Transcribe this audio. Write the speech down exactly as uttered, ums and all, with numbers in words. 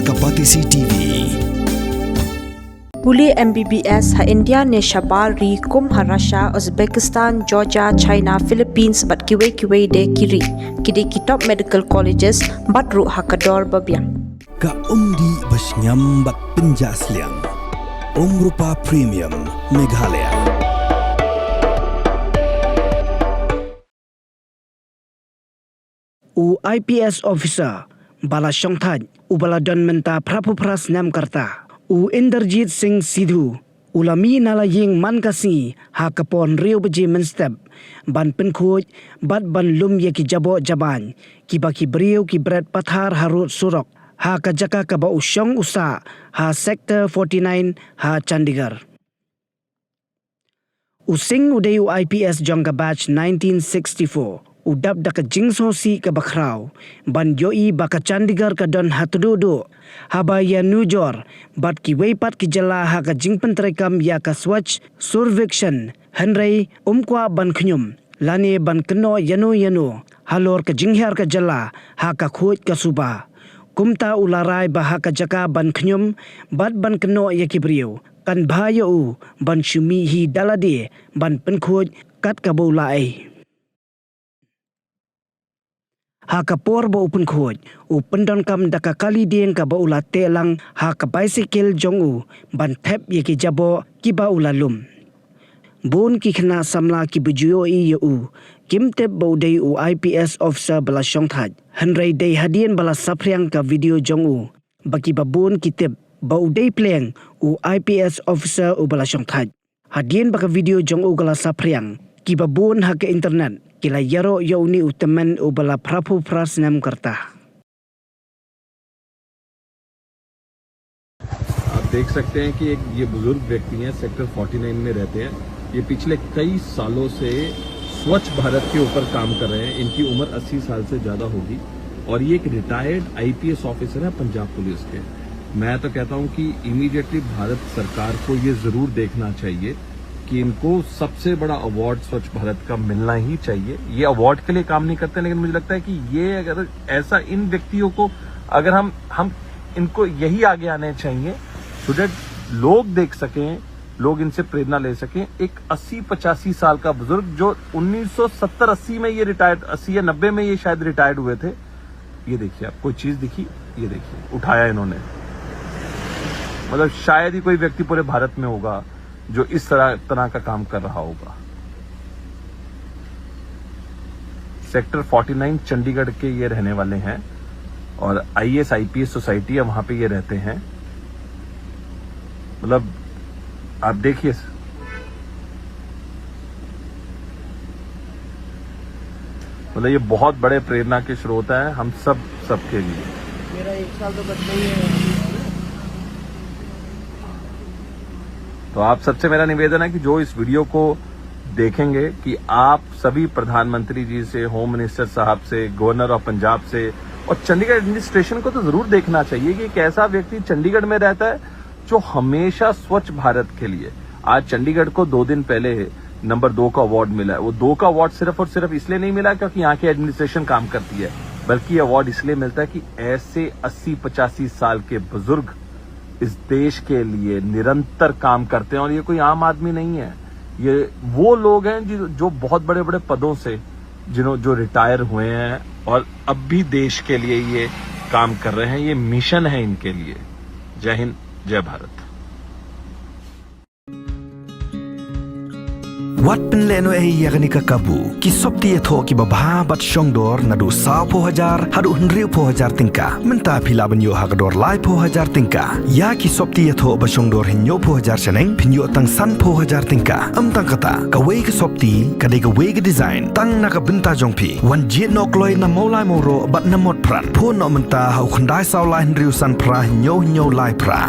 Ka Batesi T V. Pule M B B S ha India ne shabar ri kum ha Russia, Uzbekistan, Georgia, China, Philippines bad kiwei kiwei de ki ri. Ki dei ki top medical colleges bad ruh ha ka dor ba biang. Ka umdih ba shngiam bad pynjah sliang. Umrupa Premium Meghalaya. U I P S officer ba la shongthait uba la don mynta phra phew phra snem ka rta, u Inderjit Singh Sidhu, u la mih na la ïing man ka sngi ha ka por hynriew baje mynstep ban pynkhuid bad ban lum ïa ki jaboh jabain kiba ki briew ki bret pathar harud surok ha ka jaka kaba u shong u sah ha Sector forty-nine ha Chandigarh. U Singh u dei u I P S jong ka batch nineteen sixty-four. U dap da ka jingsngewsih kaba khraw ban ïohi ba ka Chandigarh ka don ha tduh duh haba ïanujor bad kiwei pat ki jylla ha ka jingpyntreikam ïa ka Swachh Survekshan, hynrei um kwah ban khñium lane ban kynnoh ïano ïano halor ka jinghiar ka jylla ha ka khuid ka suba. Kumta u la rai ba ha ka jaka ban khñium bad ban kynnoh ïa ki briew, kan bha ïa u ban shu mih hi da lade ban pynkhuid kat kaba u la ai. Ha ka por ba u pynkhuid, u pyndonkam da ka kali dieng kaba u la teh lang ha ka bicycle jong u ban thep ïa ki jaboh kiba u la lum. Bun ki khynnah samla kiba ju ïohi ïa u kim tip ba u dei u I P S officer ba la shongthait. Hynrei dei hadien ba la saphriang ka video jong u ba kiba bun ki tip ba u dei pleng u I P S officer uba la shongthait. Hadien ba ka video jong u ka la saphriang, kiba bun ha ka internet ki la ïaroh ïa une u tymmen uba la phra phew phra snem ka rta. आप देख सकते हैं कि एक ये बुजुर्ग व्यक्ति हैं, सेक्टर फ़ोर्टी नाइन में रहते हैं। ये पिछले कई सालों से स्वच्छ भारत के ऊपर काम कर रहे हैं। इनकी उम्र अस्सी साल से ज़्यादा होगी और ये एक रिटायर्ड आईपीएस ऑफिसर है पंजाब पुलिस के। मैं तो कहता हूँ कि इमीडिएटली भारत सरकार को ये ज़रूर देखना चाहिए कि इनको सबसे बड़ा अवार्ड स्वच्छ भारत का मिलना ही चाहिए। ये अवार्ड के लिए काम नहीं करते, लेकिन मुझे लगता है कि ये अगर ऐसा, इन व्यक्तियों को अगर हम हम इनको यही आगे आने चाहिए, सो दैट लोग देख सकें, लोग इनसे प्रेरणा ले सकें। एक अस्सी पचासी साल का बुजुर्ग जो उन्नीस सौ सत्तर अस्सी में ये रिटायर्ड, अस्सी या नब्बे में ये शायद रिटायर्ड हुए थे। ये देखिए, आप कोई चीज दिखी, ये देखिए, उठाया इन्होंने। मतलब, शायद ही कोई व्यक्ति पूरे भारत में होगा जो इस तरह, तरह का काम कर रहा होगा। सेक्टर फ़ोर्टी नाइन चंडीगढ़ के ये रहने वाले हैं और आईएएस आईपीएस सोसाइटी है, वहां पे ये रहते हैं। मतलब, आप देखिए, मतलब, ये बहुत बड़े प्रेरणा के स्रोत हैं हम सब, सबके लिए। मेरा एक साल तो बचना ही है। तो आप सबसे मेरा निवेदन है कि जो इस वीडियो को देखेंगे, कि आप सभी प्रधानमंत्री जी से, होम मिनिस्टर साहब से, गवर्नर ऑफ पंजाब से, और चंडीगढ़ एडमिनिस्ट्रेशन को तो जरूर देखना चाहिए कि एक ऐसा व्यक्ति चंडीगढ़ में रहता है जो हमेशा स्वच्छ भारत के लिए। आज चंडीगढ़ को दो दिन पहले नंबर दो का अवार्ड मिला है। वो दो का अवार्ड सिर्फ और सिर्फ इसलिए नहीं मिला क्योंकि यहाँ की एडमिनिस्ट्रेशन काम करती है, बल्कि ये अवार्ड इसलिए मिलता है कि ऐसे अस्सी पचासी साल के बुजुर्ग इस देश के लिए निरंतर काम करते हैं। और ये कोई आम आदमी नहीं है, ये वो लोग हैं जो, जो बहुत बड़े बड़े पदों से, जिन्हों जो रिटायर हुए हैं और अब भी देश के लिए ये काम कर रहे हैं। ये मिशन है इनके लिए। जय हिंद, जय भारत। Wat pynlehnohei ïa kane ka kabu, ki sopti ïathoh kiba bha bad shongdor naduh sawphew hajar haduh hynriewphew hajar tyngka. Mynta phi lah ban ïoh ha ka dor laiphew hajar tyngka. Ïa ki sopti ïathoh ba shongdor hynñiewphew hajar shaneng phin ïoh tang sanphew hajar tyngka. Ym tang kata, kawei ka sopti ka dei kawei ka design tang na ka bynta jong phi. Wan jied noh kloi na Mawlai Mawroh bad na Motphran. Phone noh mynta ha u khyndai saw lai hynriew san phra hynñiew hynñiew lai phra.